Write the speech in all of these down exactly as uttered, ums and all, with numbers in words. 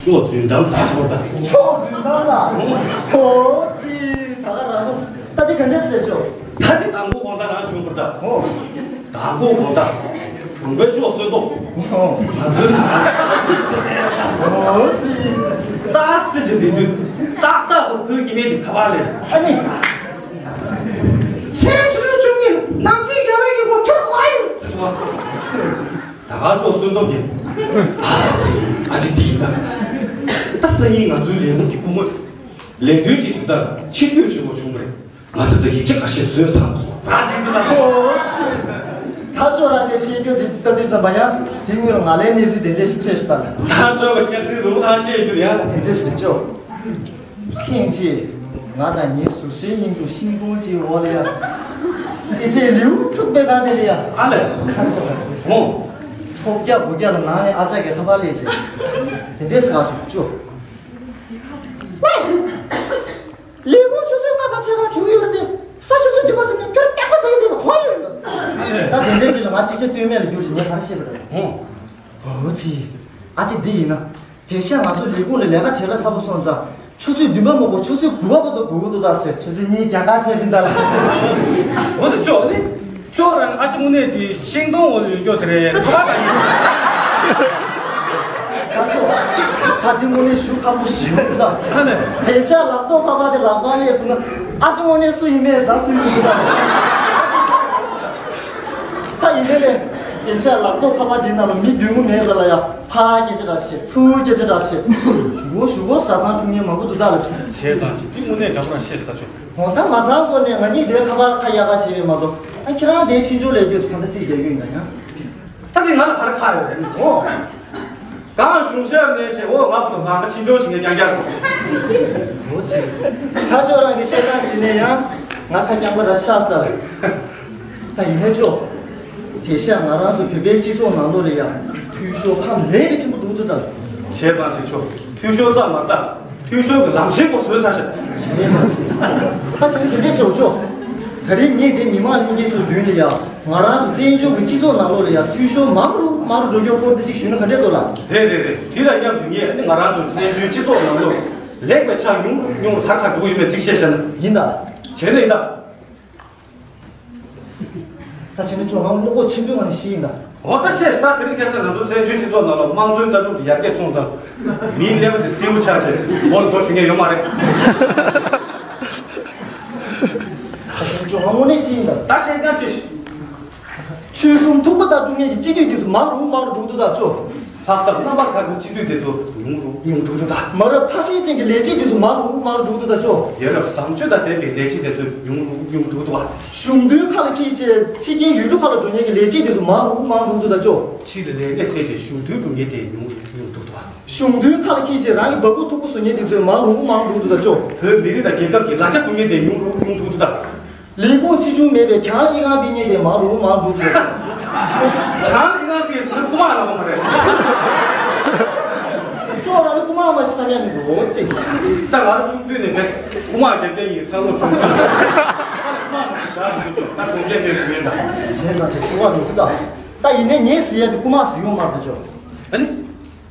ཕྱོགས་རྫུན་གཏམ་ཟེར་ཞོར་དང་། ཕྱོགས་རྫུན་གཏམ་ལ། ཨོ་ཙི། ད་ག་རང་ད་འདི་ག་འདྲ་ཟེར་ཆོག་ད་འདི་དང་པོ་དགོང་དག་རང་བྱུང་བར་ད། ཨོ། དང་པོ་དགོང་དག་གྲོང་པའི་ཕྱོགས་སོན་ཏོ། ཨོ། ང་ཚོའི་ནང་ཏག་སེ་ཅིག་ཏག་སེ་ཅིག་དེ་དུས་ཏག་ཏག་ཏུ་ཁོའི་སྐྱེ་དམན་དེ་ཁ་པར་ལས། ཨ་ནི། ཚེ་ཆུ་ཆུ་ཆུ་ནི་ནམ་རྒྱུན་རྒྱལ་བའི་ཉིན་མོ་ཁྱོད་ཁོ་ཨ་ཡིན། ད་ག་ཚོད་སུན་སྟོབས་ཀྱིས། ཨ་ཙི། ཨ་ཙི་དེ་ཡིན་ན། ད་སང་ཉིན་ང་ཚོའི་ལས་ཁུངས་ཀྱི་སྐུ་ངོས། ལས་དོན་གྱི་དོན་དག་ཕྱིར་སྐྱོད་བྱེད་དགོས་བྱུང་བ་རེད། ང་ད་ལྟ་ཡིག་ཆ་ཁ་ཤས་བཟོས་ཚར་སོང་། ཛ་ཞིག་འདི་ལ། ཨོ་ཙི། ད་ཅོ་རང་གི་བཤད་རྒྱུ་འདི་ལྟ་དུས་ཙམ་པ་ཡང་དེ་སྔོན་ང་ལའི་གནས་ཚུལ་དེ་འདྲས་ཤིག་འཕྲད་ཤག་ད་ལ། ད་ཅོ་བ་སྐྱག་རྫུན་རུ་ཐང་བཤད་རྒྱུ་ཡང་དེ་འདྲས་ཤིག་ཅོ། ཐེངས་གཅིག་ང་དང་ངའི་ཟུར་སྲས་མཉམ་དུ་ཤིང་སྡོང་གཅིག་འོག་ལ་ཡ། སྐད་ཆའི་ལེའུ་དྲུག་པའི་སྒང་དེ་ལ་ཡ། ཨ་ལས། ཁ་ཆེ་བ། ཨོ། ཐོབ་རྒྱག་སྒོ་རྒྱག་ལ་ནང་ནས་ཨ་ཅག་གིས་ཁ་པར་སླེབས་བྱས། དེ་འདྲས་ཟེར་བ་ཞིག་བཅུ། ལས་ཁུངས་ཆུ་ཚོད་ལྔ་དང་ཕྱེད་ཀ་བྱུང་ཡོད་རེད་དེ། ས་ཆུ་ཚོད་བདུན་པ་ཟིན་ནས་ཁྱོད་སྐྱག་པ་ཟ་ཡི་དེ་ལ་གོ་ཡོད། ད་དེ་འདྲས་ཞིག་ལ་ང་གཅིག་ཆ་སྟོད་སྨད་ལ་རྒྱུགས་ཤིག་ངས་ག་རེ་བཤད་པ་རེད། ཨོ། ཨོ་ཙི། ཨ་ཅེ་འདི་ཡིན་ན། དེ་ཤ་ང་ཚོ་ལས་ཁུངས་ལ་ལས་ཀ་བྲེལ་བ་ཚ་པོ་སོང་ཙང་ཆུ་ཚོད་བདུན་པ་མ་གཏོགས་ཆུ་ཚོད་དགུ་པ་བར་དུ་སྒུག་དགོས་འདུག་ད་ཟེར། ཆུ་ཚོད་གཉིས་རྒྱང་ཐག་ཆད་པིན་ད་ལ། འོ་ཙི་ཅོག་ནི་ཅོག་རང་ཨ་ཅེ་དངོས་གནས་དེ་ཤིང་སྡོང་འོག་ལ་ཡོད་རྒྱུ་དེ་རེད། ཁ་པར་ག་ཡིན། ད་ཅོག་ད་དེ་དངོས་གནས་ཞུ་ཁག་པོ་ཞིག་འདུག་ད། ཨ་ལས། དེ་ཤ་ལག་ཐོག་ཁ་པར་དེ་ལག་པ་སླེབས་སོང་ན་ཨ་ཅེ་དངོས་གནས་སུ་ཡིན་མེད་རྫ་སུ་ཡིན་འདུག་ད། ད་ཡིན་ནའི་རེད། དེ་ཤ་ལག་ཐོག་ཁ་པར་དེ་ནང་ལ་མི་འདུས་མོ་མེད་པ་ལ་ཡ། ཕ་སྐད་ཆ་ར་བཤད། ཚུར་སྐད་ཆ་ར་བཤད། ཞུ་གོ་ཞུ་གོ་ཟ་ཐང་བཅུག་མཁན་མང་པོ་འདུག་ད་ལ་ཆུ། བྱས་ཙང་ཞིག་དེ་དངོས་གནས་འཇམ་ར་བཤད་ད་ཆོག་འོ་ད་མ་ཚང་གོ་ནས་ང་གཉིས་དེ་ཁ་པར་ཁ་ཡག་ག་བྱས་པས་མ་གཏོགས་ཨ་ཁྱེད་རང་དེ་ཕྱིན་ཆོག་ལས་རྒྱུ་དེ་གང་ལྟར་ཚིག་རྒྱག་རྒྱུ་ཡིན་ད་ཡང་། ད་དེ་ང་ལ་ག་རེ་ཁ་ཡོད་རེད་ནི་འོ། གང་བྱུང་ཤར་ནས་བྱས་འོ་ང་བུ་དང་ང་ཁ་ཕྱིན་ཆོག་ཞིག་ངས་རྐྱང་རྐྱང་གོ། འོ་ཚེ། ཁ་ཤོ་རང་གི་བཤད་སྟངས་བྱས་ནས་ཡང་ང་ཁ་རྐྱང་པ་ར་ཆགས་ད་ལ། ད་ཡིན་ན་ཆོག་དེ་ཤ་ང་རང་ཚོ་བོད་པའི་སྤྱི་ཚོགས་ནང་ལོགས་ལ་ཡང་འཐུས་ཤོར་ཧ་ལས་པའི་ཆེན་པོ་འགྲོ་འདུག་ད། བྱས་ཙང་ཞིག་ཆོག་འཐུས་ཤོར་ཙམ་མ་རེད། འཐུས་ཤོར་གྱི་ལམ་ཆེན་པོ་བཟོས་ཚར་ཤག་བྱས་ཙང་ཞིག་ད་ཆེན་པོ་འདི་འདྲས་བྱེད་འོ་ཆོག་ད་རེས་ངས་དེ་མི་མང་ལྷན་རྒྱས་ཚོའི་མདུན་ལ་ཡང་ང་རང་ཚོ་བཙན་བྱོལ་གྱི་སྤྱི་ཚོགས་ནང་ལོགས་ལ་ཡང་འཐུས་ཤོར་མང་རུ་མང་རུ་འགྲོ་རྒྱུའི་སྐོར་འདི་ཅིག་ཞུས་ན་ག་འདྲས་འདུག་ལ། རེད་རེད་རེད། དེ་ལ་མཉམ་དུ་ངས་ནི་ང་རང་ཚོ་བཙན་བྱོལ་སྤྱི་ཚོགས་ནང་ལོགས་ལེགས་པའི་ཆ་ཉུང་ཉུང་རུ་ཐར་ཁ་འགྲོ་གི་ཡོད་མེད་ཅིག་བཤད་བྱས་ན། ཡིན་ད། བྱས་ན་ཡིན་ད། ད་བྱས་ན་ཅོ་ང་བློ་ཁོག་ཆེན་པོའི་ངང་ནས་ཤི་ཡིན་ད། འོ་ད་བཤད་ད་དེ་རིང་ཁ་སང་ང་ཚོ་བཙན་བྱོལ་སྤྱི་ཚོགས་ནང་ལ་དམངས་གཙོའི་ལྟ་གྲུབ་དེ་ཡར་རྒྱས་སོང་ཙང་། མིའི་ཀླད་པ་དེ་སེའུ་ཆགས་བྱས་སྒོར་སྒོར་ཞུ་མཁན་ཡོད་མ་རེད། ད་བྱས་ན་ཅོ་ང་དངོས་གནས་ཤི་ཡིན་ད། ད་བཤད་ཀྱང་ཆེ། ཆོལ་གསུམ་ཐུག་པ་དང་དཀྲུག་མཁན་གྱི་སྤྱི་འཐུས་དེ་ཚོ་མང་རུ་མང་རུ་འགྲོ་འདུག་ད་ཅོ། ལྷག་བསམ་རྣམ་པར་དག་པའི་སྤྱི་འཐུས་དེ་ཚོ་ཉུང་རུ་ཉུང་འགྲོ་འདུག་ད། མ་རབས་ཐ་ཤལ་ཅན་གྱི་ལས་བྱེད་དེ་ཚོ་མང་རུ་མང་རུ་འགྲོ་འདུག་ད་ཅོ། ཡ་རབས་བཟང་སྤྱོད་དང་ལྡན་པའི་ལས་བྱེད་དེ་ཚོ་ཉུང་རུ་ཉུང་འགྲོ་འདུག་བ། གཞུང་དོན་ཁ་ལ་འཁྱེར་བྱས་ཕྱི་རྒྱལ་ཡུལ་གྲུ་ཁག་ལ་འགྲོ་མཁན་གྱི་ལས་བྱེད་དེ་ཚོ་མང་རུ་མང་རུ་འགྲོ་འདུག་ད་ཅོ། ཕྱི་ལ་ལས་གནས་བཙལ་བྱས་གཞུང་དོན་སྒྲུབ་མཁན་དེ་ཉུང་རུ་ཉུང་འགྲོ་འདུག་བ། གཞུང་དོན་ཁ་ལ་འཁྱེར་བྱས་རང་གི་འབའ་ཁུག་མཐུག་པོ་བཟོ་མཁན་དེ་ཚོ་མང་རུ་མང་རུ་འགྲོ་འདུག་ད་ཅོ། བོད་མི་རིགས་དང་རྒྱལ་ཁབ་ཀྱི་ལ་རྒྱ་བཟུང་མཁན་དེ་ཉུང་རུ་ཉུང་འགྲོ་འདུག་ད། ལས་ཁུངས་ཆེ་ཆུང་མེད་པའི་གྱང་ལ་ཨི་ཁང་ཕུབ་མཁན་དེ་མང་རུ་མང་རུ་འགྲོ་འདུག་ད། གྱང་ལ་ཨི་ཁང་ཕུབ་ཟེར་ན་རྐུ་མ་ལབ་པ་མ་རེད། ཅོ་རང་ལ་རྐུ་མ་མ་ཤི་བསམ་ཡ་མི་འདུག་འོ་ཙི། ད་ང་ལ་ཆུང་དུས་ནས་ནས་རྐུ་མ་རྒྱབ་མཁན་ཡིན་ཚང་མ་ཆུང་དུས། ད་རྐུ་མ་མ་ཤི་བཞག་འདུག་ཅོ། ད་དགོངས་འགལ་མེད་ཞུ་ཡིན་ད། བྱས་ཙང་ཅིག་རྐུ་མ་མི་འདུག་ད། ད་ཡིན་ནའི་ངས་ཟེར་ཡ་དེ་རྐུ་མ་ཟེར་ཡོང་མ་རེད་ཅོ། ཨ་ནི།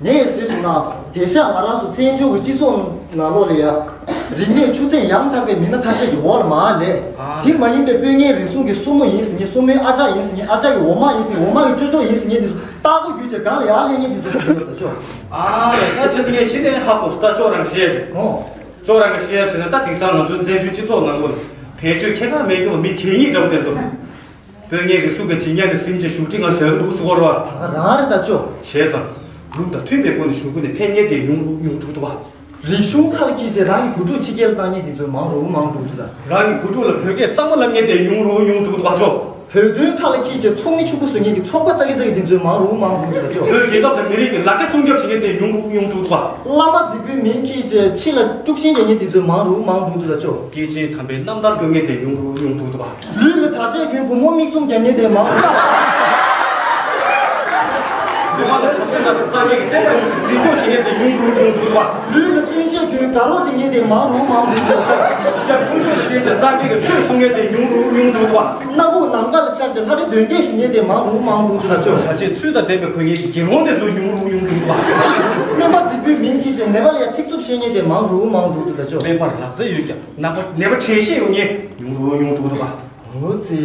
ངས་ཟེར་སོང་ན་དེང་སང་ང་རང་ཚོ་བཙན་བྱོལ་གྱི་སྤྱི་ཚོགས་ནང་ལོགས་ལ་ཡ། རིག་གནས་ཆུ་ཚད་ཡང་དག་པའི་མི་སྣ་ཁ་ཤས་ཀྱི་འོག་ལ་མར་སླེབས། ཨ། དེ་མ་ཡིན་པའི་དཔོན་ངན་རེ་ཟུང་གི་སྲུ་མོ་ཡིན་ཟེར་མཁན། སྲུ་མོའི་ཨ་ཅག་ཡིན་ཟེར་མཁན། ཨ་ཅག་གི་འོག་མ་ཡིན་ཟེར་མཁན། འོག་མ་གི་ཅོ་ཅོ་ཡིན་ཟེར་མཁན་དེ་ཚོ་སྟག་པོ་བརྒྱུད་བྱས་སྒང་ལ་ཡར་སླེབས་མཁན་དེ་ཚོ་ཟེར་ཡོད་ད་ཅོ། ཨ་ལས་ད་བྱས་ན་ངས་གཞི་ནས་ཧ་གོ་སོང་ད་ཅོ་རང་བཤད་དེ། ཨོ། ཅོ་རང་གི་བཤད་བྱས་ན་ད་དེང་སང་ང་ཚོའི་བཙན་བྱོལ་སྤྱི་ཚོགས་ནང་ལོགས་ལ་བེད་སྤྱོད་ཁྱད་པར་མེད་རྒྱུ་བ་མི་གད་སྙིགས་འདྲ་བོ་དེ་ཚོ། དཔོན་ངན་རེ་ཟུང་གི་བྱེད་ཉག་ནི་སེམས་ཅན་ཞུགས་ཁྲི་ང་ཞལ་འདུག་སུ་བོར་བ། ད་ག་རང་རེད་ད་ཅོ། བྱས་ཙང་། ལུགས་དང་མཐུན་པའི་སྒོ་ནས་གཞུང་སྒོ་ནས་ཕེབས་མཁན་དེ་ཉུང་རུ་ཉུང་འགྲོ་འདུག་བ། རིག་གཞུང་ཁ་ལ་འཁྱེར་བྱས་རང་གི་བུ་ཕྲུག་ཕྱི་རྒྱལ་ལ་བཏང་མཁན་དེ་ཚོ་མང་རུ་མང་འགྲོ་འདུག་ད། རང་གི་བུ་ཕྲུག་ལ་བོད་སྐད་གཙང་མ་ལབ་མཁན་དེ་ཉུང་རུ་ཉུང་འགྲོ་འདུག་བ་ཅོ། བོད་དོན་ཁ་ལ་འཁྱེར་བྱས་ཚོགས་མི་ཕྱུག་པོ་བཟོ་མཁན་གྱི་ཚོགས་པ་ཙག་གི་ཙག་གི་དེ་ཚོ་མང་རུ་མང་རུ་འགྲོ་འདུག་ད་ཅོ། བོད་རྒྱལ་ཁབ་དང་མི་རིགས་ཀྱི་ལ་རྒྱ་སྲུང་སྐྱོབ་བྱེད་མཁན་དེ་ཉུང་རུ་ཉུང་འགྲོ་འདུག་བ། བླ་མ་རྫིག་པོའི་མིང་འཁྱེར་བྱས་ཕྱི་ལ་དཀྲུག་ཤིང་རྒྱག་མཁན་དེ་ཚོ་མང་རུ་མང་རུ་འགྲོ་འདུག་ད་ཅོ། སྐྱེས་ཆེན་དམ་པའི་རྣམ་ཐར་འདོན་མཁན་དེ་ཉུང་རུ་ཉུང་འགྲོ་འདུག་བ། ལུས་ལ་གྲྭ་ཆས་གྱོན་བུ་མོ་མིག་བཙུམ་རྒྱག་མཁན་དེ་མང་རུ། མ་ལ་བྱམས་བརྩེ་ལ་སངས་རྒྱས་ཀྱི་བསྟན་པ་ཡོངས་སུ་འཛིན་སྐྱོང་བྱེད་མཁན་དེ་ཉུང་རུ་ཉུང་དུ་འགྲོ་བ། ལུས་ལ་བཙུན་ཆེ་དུས་དགའ་རོགས་བྱེད་མཁན་དེ་མང་རུ་མང་རུ་འགྲོ་བ། ཡ་ཀུན་སྤྱོད་ལ་བརྟེན་ཅིང་སངས་རྒྱས་ཀྱི་ཆོས་གསུང་མཁན་དེ་ཉུང་རུ་ཉུང་དུ་འགྲོ་བ། སྣ་ཁུག་ནམ་མཁའ་ལ་འཕྱར་ཅིང་ལྷ་འདྲེ་འདོན་སྐད་ཞུ་མཁན་དེ་མང་རུ་མང་རུ་འགྲོ་བ། བྱ་བྱེད་ཚུལ་དང་ལྡན་པའི་དགོས་ངེས་ཀྱི་དགེ་སློང་དེ་ཚོ་ཉུང་རུ་ཉུང་དུ་འགྲོ་བ། སྨྱོན་པ་རྫིག་པོའི་མིང་གིས་ཅིང་ནད་པ་ལ་ཡ་ཚིག་རྩུབ་བཤད་མཁན་དེ་མང་རུ་མང་རུ་འགྲོ་བ། སྨན་པར་ལག་རྩལ་ཡོད་ཀྱང་ནད་པ་ནད་པ་དྲན་ཤེས་ཡོད་མཁན་ཉུང་རུ་ཉུང་དུ་འགྲོ་བ། འོ་ཙི།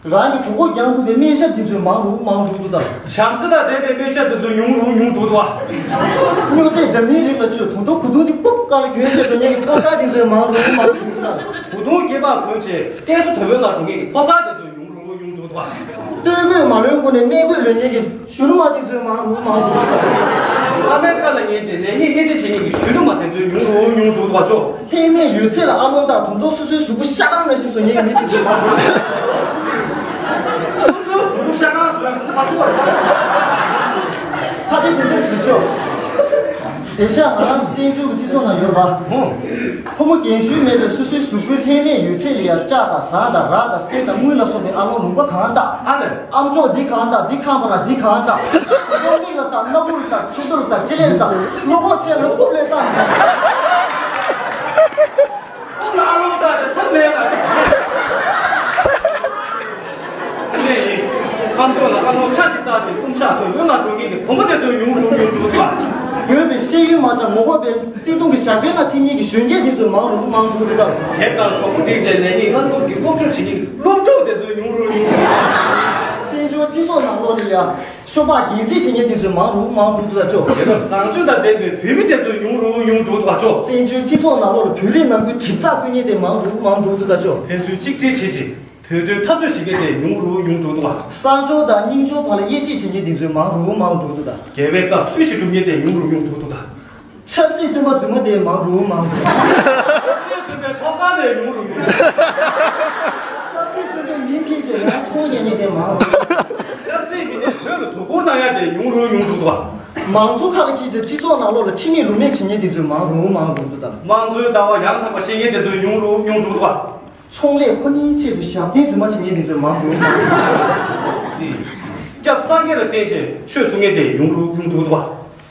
རང་གི་གྲོད་ཁོག་རྒྱང་ཐུག་པའི་སྨན་ཞབས་དེ་ཚོས་མང་རུ་མང་རུ་འགྲོ་བ། བྱམས་བརྩེ་དང་ལྡན་པའི་སྨན་ཞབས་དེ་ཚོས་ཉུང་རུ་ཉུང་དུ་འགྲོ་བ། སྨྱོ་རྫས་འདྲ་མིན་རིགས་ལ་ཆུ་དུང་དུ་གོས་ཐུང་དེ་ཀུབ་ཀ་ལ་གྱོན་བྱས་འགྲོ་མཁན་གྱི་ཕོ་གསར་དེ་ཚོས་མང་རུ་མང་རུ་འགྲོ་བ། གོས་ཐུང་སྐེད་པར་གོན་བྱས་བསྟན་སྲུང་དོལ་པོའི་ནང་འགྲོ་མཁན་གྱི་ཕོ་གསར་དེ་ཚོས་ཉུང་རུ་ཉུང་དུ་འགྲོ་བ། སྟོད་གོས་མ་ལོན་གོང་ནས་སྨད་གོས་ལོན་མཁན་གྱི་གཞོན་ནུ་མ་དེ་ཚོས་མང་རུ་མང་རུ་འགྲོ་བ། ཨ་མེ་རི་ཀ་ལ་ཉན་བྱས་ལས་ངན་སྣེ་ཁྲིད་བྱེད་མཁན་གྱི་གཞོན་ནུ་མ་དེ་ཚོས་ཉུང་རུ་ཉུང་དུ་འགྲོ་བ་ཆོ། ལྷད་མེད་ཡོད་ཚད་ལ་ཨ་ལོང་དང་དུང་དུང་སོ་སོའི་གཟུགས་པོ་ཤ་ཁང་ནང་བཞིན་བཟོ་མཁན་གྱི་མི་དེ་ཚོས་མང་རུ། སོ་སོའི་གཟུགས་པོ་ཤ་ཁང་བཟོས་ཟིན་ཁ་ཚུགས་རེད། ཁ་དེ་དེ་འདྲ་ཞིག་ཆོ། དེ་ཤ་ང་རང་ཚོ་བཙན་བྱོལ་གྱི་སྤྱི་ཚོགས་ནང་ཡོད་པ། ཧུང་། ཕོ་མོ་རྒན་གཞོན་མེད་པའི་སོ་སོའི་གཟུགས་པོའི་ལྷད་མེད་ཡོད་ཚད་ལ་ཡང་ལྕགས་དང་ཟངས་དང་རག་དང་གསེར་དང་དངུལ་ལ་སོགས་པའི་ཨ་ལོང་ལུང་པ་གང་དག་ཨ་ལས། ཨ་མཆོག་འདི་གང་དང་འདི་ཁང་པ་ལ་འདི་གང་དང་། སློབ་མི་ལ་དང་སྣ་བུག་ལ་དང་ཕྱི་དོར་དང་ལྕེ་ལེར་དང་བློ་ཁོག་ཆེ་ལ་རྐུབ་ལས་བཏང་། ཨུམ་ལ་ཨ་ལོང་བཏགས་ཏེ་ཚང་མེད་པ་རེད། ཨ་མཆོག་ལ་ཨ་ལོང་ཆ་གཅིག་བཏགས་ཏེ་ཨུམ་ཤ་ཐོན་ཡོད་ལ་འགྲོ་མཁན་གྱི་བུ་མོ་དེ་ཚོ་ཉུང་རུ་ཉུང་རུ་འགྲོ་བ། དགོས་པའི་ཤེས་ཡོན་མ་ཚང་མོ་གོ་པའི་བརྩེ་དུང་གི་ཞགས་པའི་ནང་ཐིམ་མཁན་གྱི་གཞོན་སྐྱེས་དེ་ཚོ་མང་རུ་མང་རུ་འགྲོ་བ། དེབ་དང་གྲོགས་པོ་བསྒྲིགས་བྱས་ལས་གཉིས་སྔ་འགྲོ་གི་སློབ་སྦྱོང་བྱེད་མཁན་གྱི་སློབ་ཕྲུག་དེ་ཚོ་ཉུང་རུ་ཉུང་རུ། བཙན་བྱོལ་སྤྱི་ཚོགས་ནང་ལོགས་ལ་ཡ། ཤོ་སྦག་རྒྱལ་རྩིས་བྱེད་མཁན་དེ་ཚོས་མང་རུ་མང་རུ་འགྲོ་ད་ཆོག་དེ་ལྟར་བཟང་སྤྱོད་དང་ལྡན་པའི་བུད་མེད་དེ་ཚོས་ཉུང་རུ་ཉུང་རུ་འགྲོ་འདུག་པ་ཆོག་བཙན་བྱོལ་སྤྱི་ཚོགས་ནང་ལོགས་ལ་བོད་རིགས་ནང་ཁུལ་གྲིབ་ཚགས་བསྐུལ་མཁན་དེ་མང་རུ་མང་རུ་འགྲོ་ད་ཆོག་ཕན་ཚུན་གཅིག་སྒྲིལ་བྱེད་ཅིང་བོད་དོན་འཐབ་རྩོད་བྱེད་མཁན་དེ་ཉུང་རུ་ཉུང་རུ་འགྲོ་འདུག་པ། གསང་སྤྱོད་དང་སྙིང་སྤྱོད་བར་ལ་དབྱེ་འབྱེད་བྱེད་མཁན་དེ་ཚོས་མང་རུ་མང་རུ་འགྲོ་འདུག་ད། རྒྱལ་བའི་བཀའ་ཚུལ་བཞིན་སྒྲུབ་མཁན་དེ་ཉུང་རུ་ཉུང་རུ་འགྲོ་འདུག་ད། ཆབ་སྲིད་བཙོན་པ་རྫུན་མ་དེ་མང་རུ་མང་རུ། ཆབ་སྲིད་བཙོན་པའི་ཐོག་ཁ་ནས་ཉུང་རུ་ཉུང་རུ། ཆབ་སྲིད་བཙོན་པའི་མིང་འཁྱེར་བྱས་ཡང་ཚོང་རྒྱག་མཁན་དེ་མང་རུ། ཆབ་སྲིད་མི་སྣས་བོད་ལ་དོ་ཁུར་གནང་ཡ་དེ་ཉུང་རུ་ཉུང་རུ་འགྲོ་བ། མང་གཙོ་ཁ་ལ་འཁྱེར་བྱས་སྤྱི་ཚོགས་ནང་ལོགས་ལ་ཁྲིམས་མེད་ལུགས་མེད་བྱེད་མཁན་དེ་ཚོས་མང་རུ་མང་རུ་འགྲོ་དང་། དམངས་གཙོའི་ལྟ་བ་ཡང་དག་པ་བཤད་མཁན་དེ་ཚོས་ཉུང་རུ་ཉུང་རུ་འགྲོ་བ། ཚོང་ལས་ཁོ་ནའི་ཆེད་དུ་ཞབས་བརྟན་རྫུན་མ་བྱེད་མཁན་དེ་ཚོས་མང་རུ་མང་རུ། སྐྱབས་སངས་རྒྱས་ལ་བརྟེན་བྱས་ཆོས་གསུང་མཁན་དེ་ཉུང་རུ་ཉུང་རུ་འགྲོ་བ།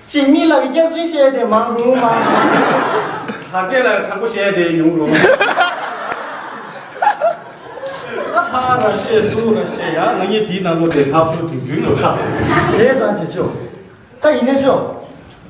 འཇིགས་མེད་ལགས་ཀྱིས་སྐྱག་རྫུན་བཤད་དེ་མང་རུ་མང་རུ། དར་རྒྱས་ལགས་ཀྱིས་དྲང་པོ་བཤད་དེ་ཉུང་རུ། ཨ་ཕ་ར་བཤད་སུ་ར་བཤད་ཡ་ང་གཉིས་འདིའི་ནང་ལོགས་དེ་ཐབས་ཤོར་དྲིན་དྲུང་ལོ་ཆགས་སོང་། བྱས་ཙང་བྱེད་ཆོག་ད་ཡིན་ནའི་ཆོག་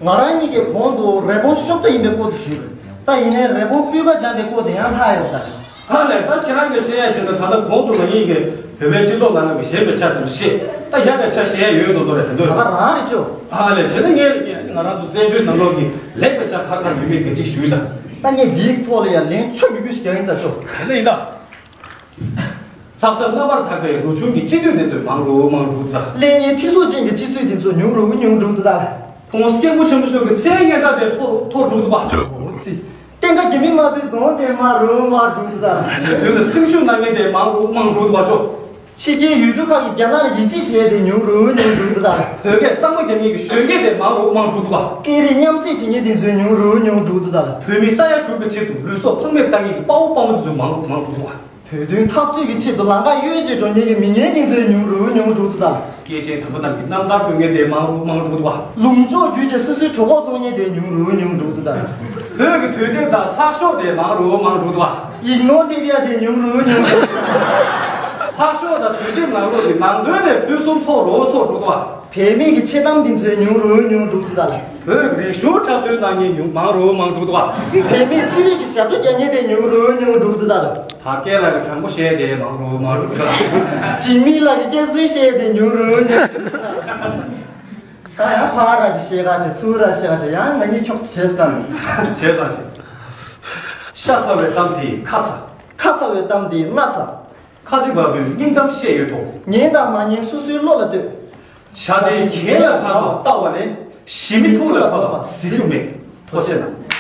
ང་རང་གཉིས་ཀྱི་གོང་དུ་རི་བོང་ཤོབ་ཏ་ཡིན་པའི་སྐོར་དུ་ཞུས། ད་ཡིན་ནའི་རི་བོང་སྤུས་ཀ་འཇམ་པའི་སྐོར་དུ་ཡང་ལྷག་ཡོད་ད། ཨ་ལས་ད་ཁྱེད་རང་གིས་བཤད་ཡ་བྱས་ན་ད་ལྟ་གོང་དུ་ང་གཉིས་ཀྱིས་བོད་པའི་སྤྱི་ཚོགས་ནང་ལ་གཞན་པའི་ཆ་ཙམ་བཤད་ད་ཡ་ད་ཆ་བཤད་ཡ་ཡོད་མདོག་མདོག་རེད་དེ་འདོད། ད་ག་རང་རེད་ཆོག་ཨ་ལས་བྱས་ན་ངས་ལ་ངས་ང་རང་ཚོ་བཙན་བྱོལ་ནང་ལོགས་ཀྱི་ལེགས་པའི་ཆ་ཁ་ཁ་ཡོད་མེད་ག་ཅིག་ཞུས་ད། ད་ངས་འདིའི་ཐོག་ལ་ཡ་ལན་ཆོ་རྒྱུ་རྒྱུ་ཞིག་རྒྱག་ཡིན་ད་ཆོག་དེ་ན་ཡིན་ད། ལྷག་བསམ་རྣམ་པར་དག་པའི་རུ་ཆུང་གི་སྤྱི་འཐུས་དེ་ཚོས་མང་རུ་མང་རུ་འགྲོ་འདུག་ད། ལས་ངན་ཁྲི་གཟུགས་ཅན་གྱི་སྤྱི་སྲོལ་དེ་ཚོ་ཉུང་རུ་ཉུང་རུ་འགྲོ་འདུག་ད། ཁོང་སྐྱབས་མགོན་ཆེན་པོ་མཆོག་གི་མཚན་སྙན་གྲགས་དེ་མཐོ་མཐོ་འགྲོ་འདུག་པ། འོ་ཙི། བསྟན་དགྲ་རྒྱ་མི་དམར་པོའི་གདོང་དེ་དམར་རུ་དམར་འགྲོ་འདུག་ད། བོད་ལ་སེམས་ཤུགས་གནང་མཁན་དེ་མང་རུ་མང་འགྲོ་འདུག་པ་ཆོག་ཕྱི་རྒྱལ་ཡུལ་གྲུ་ཁག་གིས་རྒྱ་ནག་ལ་ཡིད་ཆེས་བྱས་ཏེ་ཉུང་རུ་ཉུང་རུ་འགྲོ་འདུག་ད། བོད་སྐད་གཙང་མ་རྒྱག་མཁན་གྱི་གཞོན་སྐྱེས་དེ་མང་རུ་མང་འགྲོ་འདུག་པ། སྐད་རིགས་མཉམ་བསྲེས་བྱེད་མཁན་དེ་ཚོ་ཉུང་རུ་ཉུང་རུ་འགྲོ་འདུག་ད། བོད་མི་ས་ཡ་དྲུག་གི་ཆེད་དུ་ལུས་སྲོག་ཕངས་མེད་བཏང་མཁན་གྱི་དཔའ་བོ་དཔའ་མོ་དེ་ཚོ་མང་རུ་མང་འགྲོ་འདུག་པ། བོད་དོན་འཐབ་རྩོད་ཀྱི་ཆེད་དུ་ལམ་ཁ་གཡོལ་བྱས་འགྲོ་མཁན་གྱི་མི་ངན་དེ་ཚོ་ཉུང་རུ་ཉུང་རུ་འགྲོ་འདུག་ད། སྐྱེས་ཆེན་དམ་པ་རྣམས་ཀྱི་རྣམ་ཐར་འབུལ་མཁན་དེ་མང་རུ་མང་རུ་འགྲོ་འདུག་པ། ལུང་ཕྱོགས་བརྒྱུད་བྱས་སོ་སོའི་གྲོད་ཁོག་བཙོང་མཁན་དེ་ཉུང་རུ་ཉུང་རུ་འགྲོ་འདུག་ད། བོད་ཀྱི་དུས་དེབ་དང་ཚགས་ཤོག་དེ་མང་རུ་མང་རུ་འགྲོ་འདུག་པ། ཡིག་ནོར་ཐེབས་ཡ་དེ་ཉུང་རུ་ཉུང་རུ། ཚགས་ཤོག་དང་དུས་དེབ་ནང་ལོགས་ཀྱི་ནང་དོན་དེ་ཕུན་སུམ་ཚོགས་རུ་ཚོགས་འགྲོ་འདུག་པ། བེད་མེད་ཀྱི་འཆལ་གཏམ་འདི་ཚོས་ཉུང་རུ་ཉུང་རུ་འགྲོ་འདུག་ད། བོད་རིག་གཞུང་འཁྲབ་སྟོན་གནང་མཁན་ཉུང་མང་རུ་མང་རུ་འགྲོ་འདུག་པ། བེད་མེད་ཕྱི་རིགས་ཀྱི་ཞབས་བྲོ་རྒྱག་མཁན་དེ་ཉུང་རུ་ཉུང་རུ་འགྲོ་འདུག་ད། དར་རྒྱས་ལགས་ཀྱིས་དྲང་པོ་བཤད་དེ་མང་རུ་མང་རུ་འགྲོ་འདུག་ད། འཇིགས་མེད་ལགས་ཀྱིས་སྐྱག་རྫུན་བཤད་དེ་ཉུང་རུ་ཉུང་རུ་འགྲོ་འདུག་ད། ད་ཡང་ཕར་ར་ཅིག་བཤད་ག་བྱེད་ཚུར་ར་བཤད་ག་བྱེད་ཡང་ང་གཉིས་འཁྱོག་ཚ་བྱས་སྟངས་བྱས་ཙང་བྱས། ཤ་ཚ་བའི་གཏམ་དེ་ཁ་ཚ། ཁ་ཚ་བའི་གཏམ་དེ་སྣ་ཚ། ཁ་ཆེ་བ་བུའི་སྙིང་གཏམ་བཤད་ཡོད་དོ། ཉན་དང་མ་ཉན་སོ་སོའི་བློ་ལ་ལྟོས། བྱ་དེ་གྱེན་ལ་ཚར་བ་ལྟ་བ་ལས། ཞི་མི་ཐུགས་ལ་བབས་པ་གཟིགས་རྒྱུ་མེད། ཐུགས་རྗེ་གནང་།